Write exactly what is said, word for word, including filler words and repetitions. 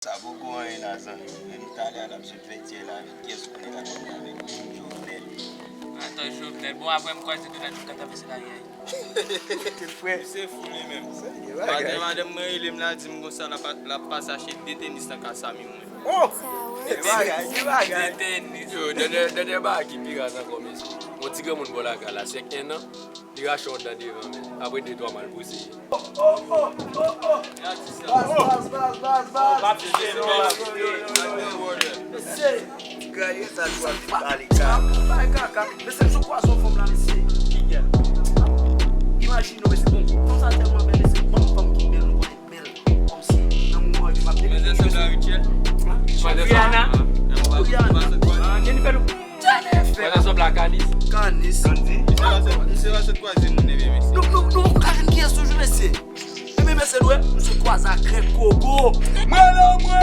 Sa poko anyen la, zanmi. Menm talè a n ap sot fè ti la avèk kiyès ou konnen la, avèk Jovenel. Atò Jovenel, bon, apre m kwaze Donald Trump k ap travèse lari a. Frè. Se fou li menm. Bagay. Madanm, madanm mwen rele m la di m konsa l ap, l ap pase achte de tenis nan Kasami mwen. Oh! Gen bagay, gen bagay. De tenis. Yo, dènyè dènyè bagay ki pi raz ankò, mesye. Yon ti granmoun bò lakay la, sèk en an, li rache yon dan devan, men. Apre de twa mwa, l pouse. Bas, bas, bas, bas, bas. Pap se non. Mesye, ti gaye sa, twa ti pale kaka. Bay kaka. Mesye, m sou kwaze yon fanm la, mesye. Imajine w, mesye, bon, fanm sa tèlman bèl, mesye, banm fanm ki bèl, nou konnen bèl. Kòmsi, nan moman epi m ap depi. Mwen sanble a Rachel. Rihanna. Rihanna. Ah, Jennifer Lopez. Jennifer. Mwen sanble a Kanis. Kanis. Misye pa sot kwaze moun, ebyen, mesye. Nou, nou, nou poko ka jwenn kiyès toujou, mesye. Ebyen, mesye, nou, nou sot kwaze ak Greg Kogo. Mwen la, mwen